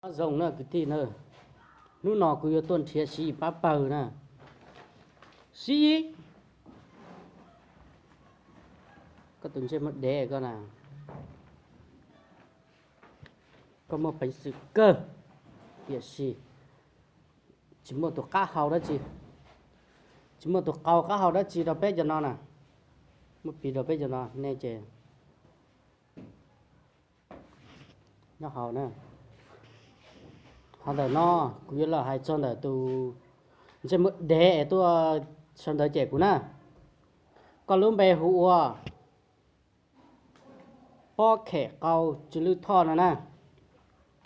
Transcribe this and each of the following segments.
Nyob zoo na kwv tij na, hnub no kuv yuav tuaj nrhiav Siv Yis pab pawg na. Siv Yis, koj tus ntsej muag dev koj na, koj muaj peev xwm kawg, tiam sis tsis muaj tus qab hau dab tsi, tsis muaj tus qau qab hau dab tsi rau peb cov no na. Muab piv rau peb cov no nej ces nyob hauv na. Qhov ntawm no kuv yuav los hais txog ntawm tus ntsej muag dev es tuaj sau ntawv cem kuv na. Koj lub npe hu ua Pob Khem Qau Tsw Lwj Thoj no na.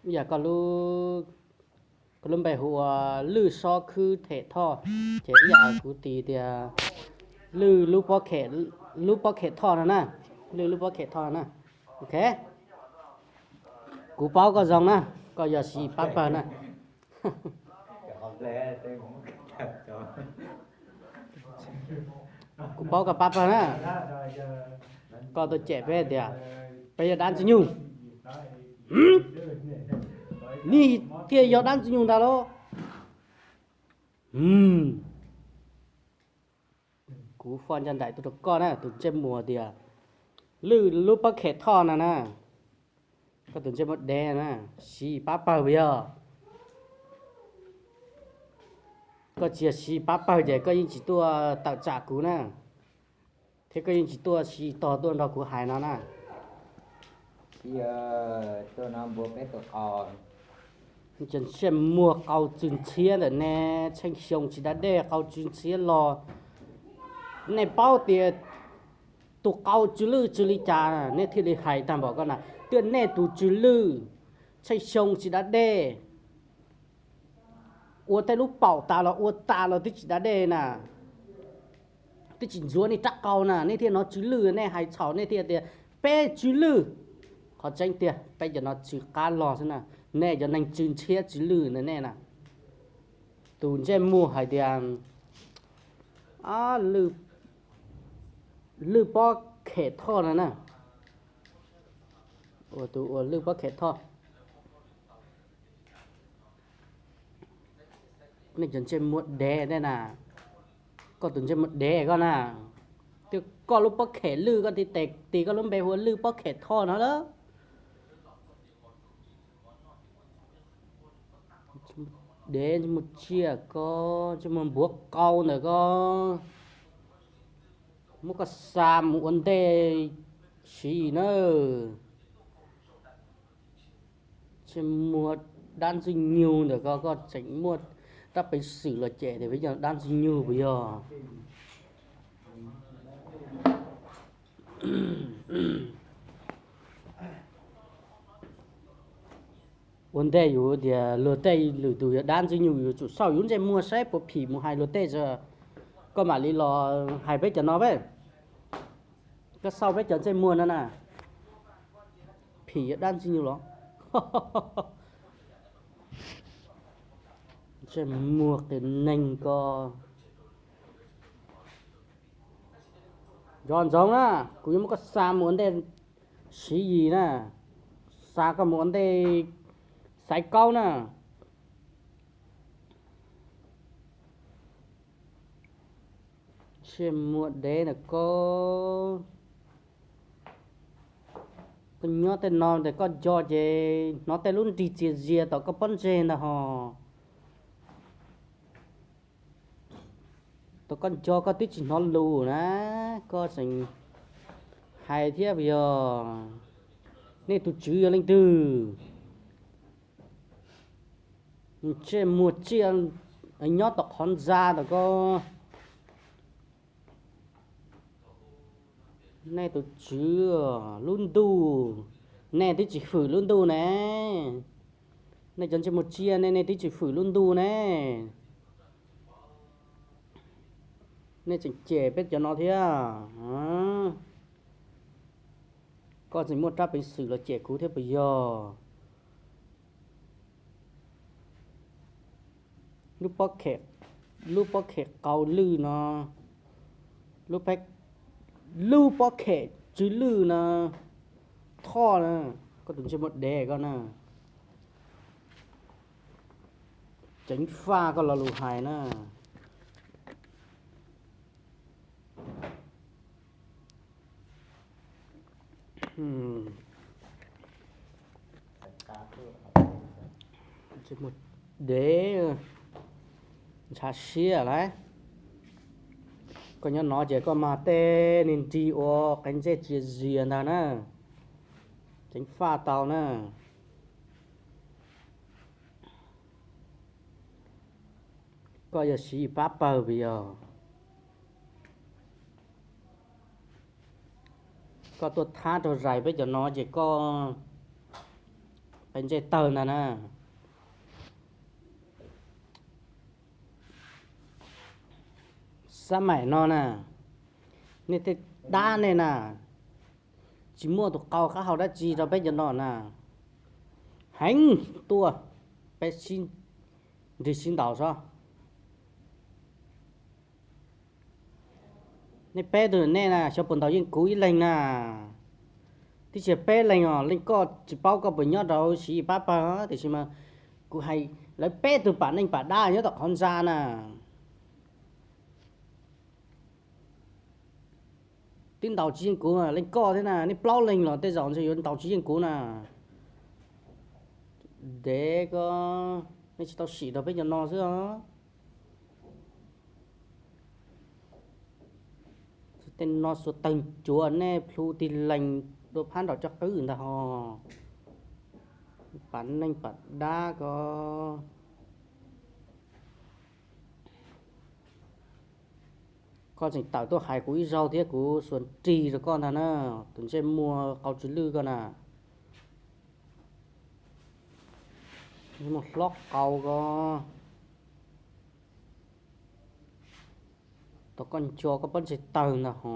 Ib yam koj lub npe hu ua Lwj Sob Khwb Them Thoj, ces ib yam kuv tis tias Lwj lub pob khem, lub pob khem thoj no na, Lwj lub pob khem thoj no na. Ok, kuv paub koj zoo na, koj yog Siv Yis pab pawg na. Kuv paub koj pab pawg na. Koj tuaj cem peb tias peb yog dab ntxwg nyoog. Nej thiaj yog dab ntxwg nyoog ntag lauj. Kuv foj nco nraim tuaj rau koj na, tus ntsej muag tias Lwj lub pob khem thoj no na. Koj tus ntsej muag dev na, Siv Yis pab pawg puas yog? Koj tsis yog Siv Yis pab pawg ces koj yeej tsis tuaj tawm tsam kuv na, thiab koj yeej tsis tuaj Siv Yis tos tuaj nrog kuv hais no na. Cov ntsej muag qau tsw ntxhiab ntawm nej, tsheej xyoo tsis da dej qau tsw ntxhiab los, nej paub tias tus qau tsw lwj tsw li cas nej thiaj li hais tag npaum ko na. Twb yog nej tus tsw lwj, tsheej xyoo tsis da dej, ua tej lub paum tas los ua tas los twb tsis da dej na, twb tsis ntxuav nej rab qau na, nej thiaj hnov tsw lwj, nej hais txhaum nej thiaj tias peb tsw lwj. Qhov tseeb tiag peb cov no tsw qab log xwb na, nej cov neeg tsw ntxhiab tsw lwj ntawm nej na. Tus ntsej muag hais tias lwj pob khem thoj no na, ua tus ua lwj pob khem thoj. Nej cov ntsej muag dev tej na, koj tus ntsej muag dev koj na, twb koj lub pob khem lwj koj tis tes tis koj lub npe hu ua lwj pob khem thoj no lawm. Dev ntsej muag tsiaj koj, ntsej muag npuav qau ntawm koj, muab koj xa mus ua ntej Siv Yis na. Ntsej muag dab ntxwg nyoog ntawm koj, koj tseem muaj rab peev xwm los cem tias peb yog dab ntxwg nyoog puas yog? Ua ntej yus tias luag tej lwm tus yog dab ntxwg nyoog yus tsum xauj yus ntsej muag saib puas phim mus hais luag tej tso, koj mam li los hais peb cov no peb. Koj xauj peb cov ntsej muag no na, phim yog dab ntxwg nyoog los? Ntsej muag qias neeg ko. Nco ntsoov na, kuv yuav muab koj xa mus ua ntej Siv Yis na, xa koj mus ua ntej Xaiv Kaub na. Ntsej muag dev ntawm koj, koj nyob tej no ntawm koj nco ces hnov tej lub nrig txias zias tom koj pob ntseg ntag hos. Tom koj nco koj twb tsis hnov lus na, koj tseem hais thiab puas yog? Nej tus tswv yog leej twg? Ntsej muag tsiaj nyob tom qhov ntxa ntawm koj. Nej tus tswv lub ntuj, nej twb tsis hwm lub ntuj ne. Nej cov ntsej muag tsiaj ne, nej twb tsis hwm lub ntuj ne. Nej tseem cem peb cov no thiab. Koj tseem muaj rab peev xwm los cem kuv thiab puas yog? Lub pob khem, lub pob khem qau lwj no, lub pob khem tsw lwj no, thoj na, koj tus ntsej muag dev koj na. Ceev faj koj lo lus hais na. Dev, ntshav siab lauj. Koj nyob no ces koj mag tej niag nrig ua qe ntsej txias zias ntag na. Ceev faj tau na. Koj yog Siv Yis pab pawg puas yog? Koj tuaj thab rau zais peb cov no ces koj qe ntsej tawg ntag na. Xab maim no na, nej tej dab nej na, tsis muaj tus qau qab hau dab tsi rau peb cov no na. Heev tuaj, peb sib nrig sib ntaus sob. Nej peb tug nej na, xyov puas ntaus yeej kuv ib leeg na. Twb tsis yog peb leeg os, leej koj tsis paub koj puas nyob rau Siv Yis pab pawg, tiam sis mas kuv hais lawv peb tug pam neej pam dab nyob tom qhov ntxa na. Twb ntaus tsis yeej kuv, leej koj thiab na, nej plaub leeg los tej zaum ntshe yuav ntaus tsis yeej kuv na. Dev koj, nej tsis tau sim rau peb cov no xwb os. Tej no xuas tawg cuav nej plhu tig lees dua phab nraum coj qwb ntag ho. Pam neej pam dab ko. Koj tseem tawm tuaj hais kuv ib zaug thiab kuv xuas nrig rau koj ntag na, tus ntsej muag qau tsw lwj koj na. Muag hlob qau ko. Tau koj nco koj pob ntseg tawg ntag ho.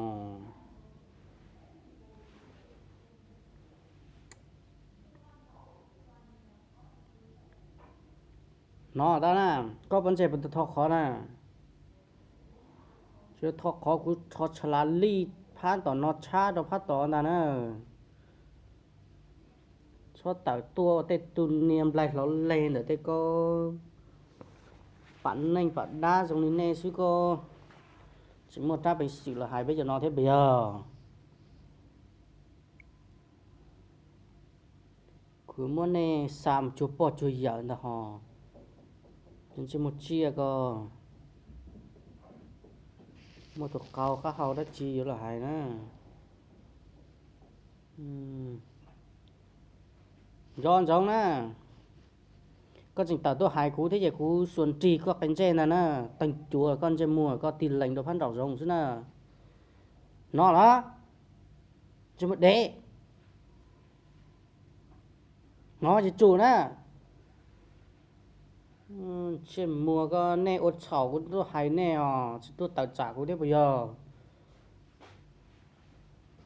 Hnov tab na, koj pob ntseg puas tau tho qhov na? Tsis tho qhov, kuv rho tsha la lij phab tom no tshab rau phab tod ntag na. Txhob tawm tuaj ua tej tug niag nplaig hlauv leg ntawm tej ko. Pam neej pam dab zoo li nej xwb ko, tsis muaj rab peev xwm los hais peb cov no thiab puas yog? Kuv muab nej xa mus cuag pog cuag yawm ntag ho. Ntsej muag tsiaj ko, muaj tus qau qab hau dab tsi yuav los hais na. Nco ntsoov na, koj tseem tawm tuaj hais kuv thiab ces kuv xuas nrig koj qe ntsej ntag na, teeg cuav koj ntsej muag koj tig lees rau phab nraum zoov xwb na. Hnov los? Ntsej muag dev. Hnov tsis tsum na. Ntsej muag ko, nej ua txhaum kuv tuaj hais nej os, tsis tuaj tawm tsam kuv thiab puas yog?